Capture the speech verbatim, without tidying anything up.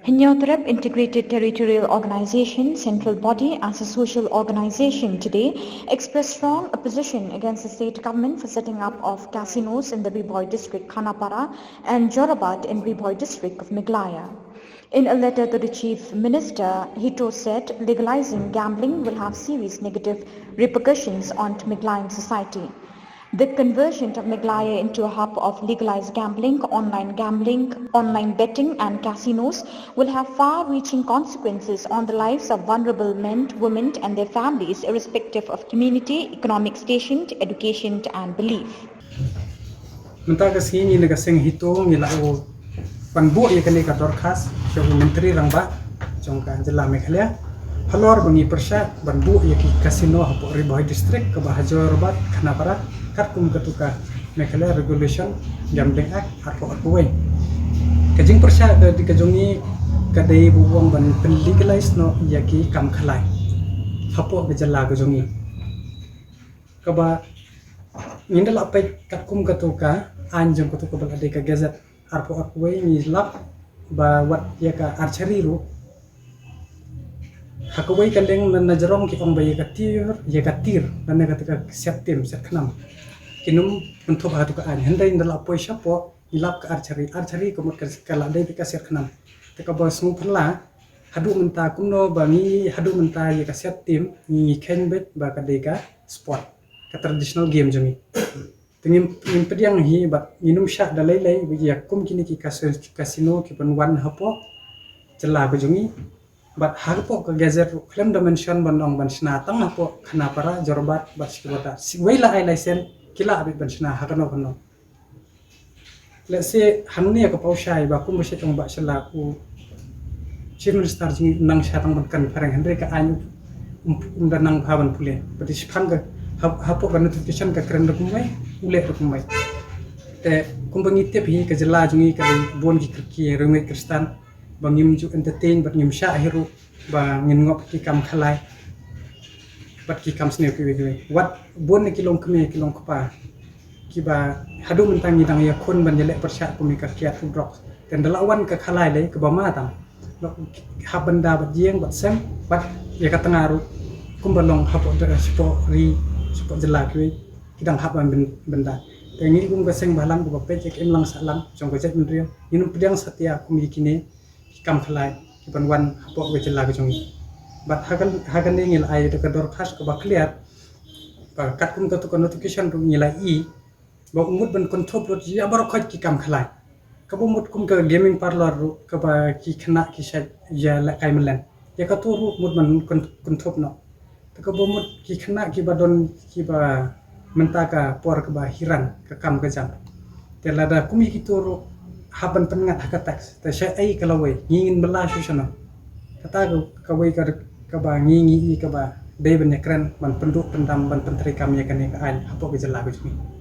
Hynñiewtrep Integrated Territorial Organization, central body as a social organization, today expressed strong opposition against the state government for setting up of casinos in the Ri Bhoi district, Khanapara, and Jorabat in Ri Bhoi district of Meghalaya. In a letter to the Chief Minister, Hito said legalizing gambling will have serious negative repercussions on Meghalayan society. The conversion of Meghalaya into a hub of legalized gambling, online gambling, online betting and casinos will have far-reaching consequences on the lives of vulnerable men, women and their families, irrespective of community, economic station, education and belief. Mynta ka sngi ngi na ka seng Hito ngi la u ban buh ïa kane ka dorkhas sha u Myntri Rangbah jong ka jylla Meghalaya halor ba ngi pyrshah ban buh ïa ki casino hapoh Ri Bhoi District kaba ha Jorabat, Khanapara, katkum katu ka Meghalaya Regulation Gambling Act arphew arphew wei. Ka jingpyrshah ka dei ka jong ngi ka dei ba u ong ban pynlegalize noh ïa ki kam khalai hapoh ka jylla ka jong ngi. Kaba ngin da lah peit katkum katu ka aiñ jong katu kaba la dei ka gazette arphew arphew wei ngi lap ba wat ïa ka archery ruh. Ha kawei ka liang na, na jrong ki ong ba ïa ka tir, ïa ka tir, lane kata ka siat tim, siat khnam, kin ym kynthup ha katu ka aiñ. Hynrei ngi da lah poi shapoh ngi lap ka archery, archery ka mut ka, ka la dei beit ka siat khnam. Te kaba sngewphylla haduh mynta kumno ba ngi haduh mynta ïa ka siat tim ngi, ngi kheiñ beit ba ka dei ka sport, ka traditional game jong ngi. Te ngim, ngim pdiang hi bad ngin ym shah da lei lei ba ïa kum kine ki cas-, casino ki ban wan hapoh jylla ka jong ngi. Bad hapoh ka gazette ruh khlem da mention ban ong ban shna tang hapoh Khanapara, Jorabat bad Schiawbata. Wei la ai license ki lah beit ban shna ha kano kano. Let's say hangne ka pau shai ba kum ba shet ong ba shala u Chief Minister jong ngi nang sha tang ban kan phareng, hynrei ka aiñ um, um da nang bha ban pule. Bad i shipang ka hap-, hapoh ka notification ka kren da kumwei, u leh da kumwei. Te kumba ngi tip hi ka jylla jong ngi ka dei bun ki kyrki, ryngiet Khristan, ba ngim ju entertain bad ngim shah hi ruh ba ngin ngop ki kam khalai bad ki kam sniew kiwei kiwei. Wat bun na ki long kmie ki long kpa kiba haduh mynta ngi dang ïakhun ban ïaleh pyrshah kum ïa ka kiad u drok. Te nda la wan ka khalai lei kaba ma tang. Lok hap ban da bad ïing bad sem bad ïa ka tnga ruh kumba long hapoh da, shapoh ri, shapoh jylla kiwei ki dang hap ban byn-, ban da. Te ngi kum ka seng balang kaba peit ïa ka imlang sahlang jong ka jaitbynriew ngin ym pdiang satia kum ïa kine ki kam khalai ki ban wan hapoh ka jylla ka jong ngi. Bad ha ka, ha kane ngi la ai da ka dorkhas kaba clear ba katkum katu ka notification ruh ngi la i ba u mut ban kynthup lut ïa baroh khoit ki kam khalai. Kaba mut kum ka gaming parlour ruh kaba ki khynnah ki shait ïalehkai mlien, ïa katu ruh mut ban kyn-, kynthup noh. Te kaba mut ki khynnah kiba don kiba mynta ka por kaba hiran ka kam ka jam. Te lada kum ïa kitu ruh hap ban pynngat ha ka tax, te shaei ka lawei, ngi ngin bylla shuh shano. Kata ka, kawei ka, kaba ngi, ngi i kaba dei ban ïakren ban pynduh pyndam ban pyntreikam ïa kane ka aiñ hapoh ka jylla ka jong ngi.